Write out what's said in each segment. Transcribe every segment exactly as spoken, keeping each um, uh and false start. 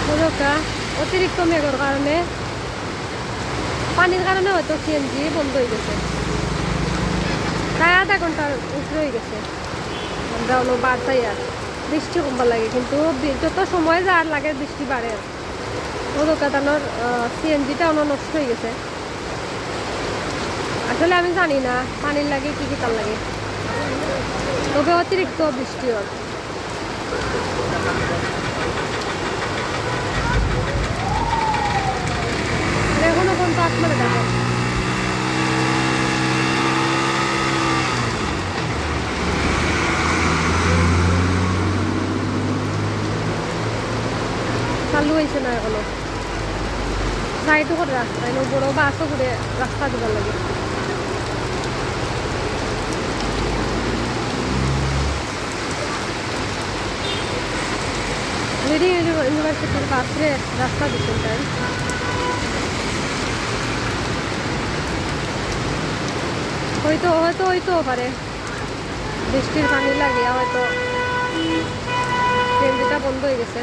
অউ দেখউক্কা, অতিরিক্ত মেঘর কারণে, পানির কারণে হয়তো সিএনজি বন্ধ অই গেছে। প্রায় আধা ঘন্টার উপরে অই গেছে। আমরা অনো বার চাইয়ার, বৃষ্টি কমবার লাগি, কিন্তু বি-, যত সময় যার লাগে বৃষ্টি বাড়ের। অউ দেখউক্কা তানর, আহ, সিএনজিটা অনো নষ্ট অই গেছে। আসলে আমি জানি না পানির লাগি কি কিতার লাগি, তবে অতিরিক্ত বৃষ্টি অর। এখনো পর্যন্ত আসমানে দেখো। চালু অইছে না এখনো। সাইডও করে রাস্তা, তাইলে বড় বাসও করে রাস্তা দিবার লাগি। লিডিং ইউনি-, ইউনিভার্সিটির বাসরে রাস্তা দিছইন তাইন। হয়তো, হয়তো অইতেও পারে। বৃষ্টির পানি লাগিয়া হয়তো সিএনজিটা বন্ধ অই গেছে।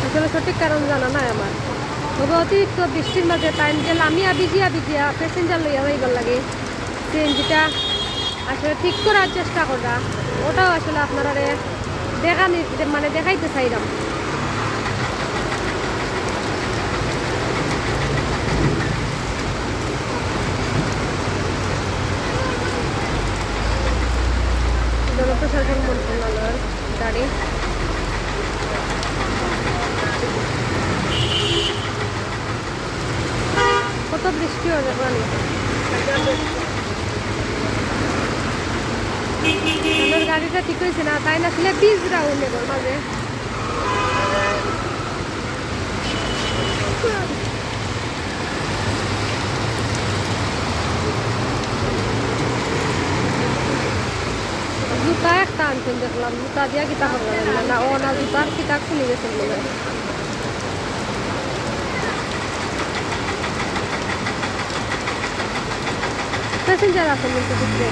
আসলে সঠিক কারণ জানা নাই আমার। তবে অতিরিক্ত বৃষ্টির মাঝে তাইন যে লামিয়া ভিজিয়া ভিজিয়া প্যাসেঞ্জার লইয়া যাইবার লাগি সিএনজিটা আসলে ঠিক করার চেষ্টা কররা, ওটাও আসলে আপনারারে দেখানি-, মানে দেখাইতে চাইলাম। জনপ্রশাসন মন্ত্রণালয়ের গাড়ি। কত বৃষ্টি অইছে পানি। আমার গাড়িটা ঠিক অইছে না, তাইন আসলে ভিজরা অউ মেঘর মাঝে। জুতা একটা আনছইন দেখলাম, জুতা দিয়া কিতা করবা জানি না, না, ও না, জুতার কিতা খুলি গেছে মনে হয়। প্যাসেঞ্জার আছে কিন্তু ভিতরে।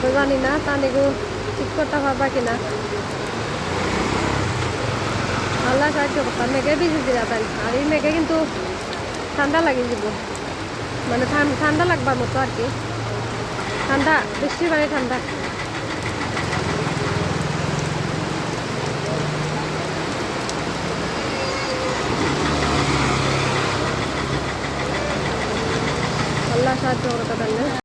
তো জানি না, তান এগু ঠিক করতা পারবা কিনা। আল্লাহ সাহায্য করতা, মেঘে ভিজি দিলা তাইন। আর এই মেঘে কিন্তু ঠান্ডা লাগি যিবো, মানে ঠান-, ঠান্ডা লাগবার মতো আর কি। ঠান্ডা, বৃষ্টির পানি ঠান্ডা। আল্লাহ সাহায্য করতা তাইন।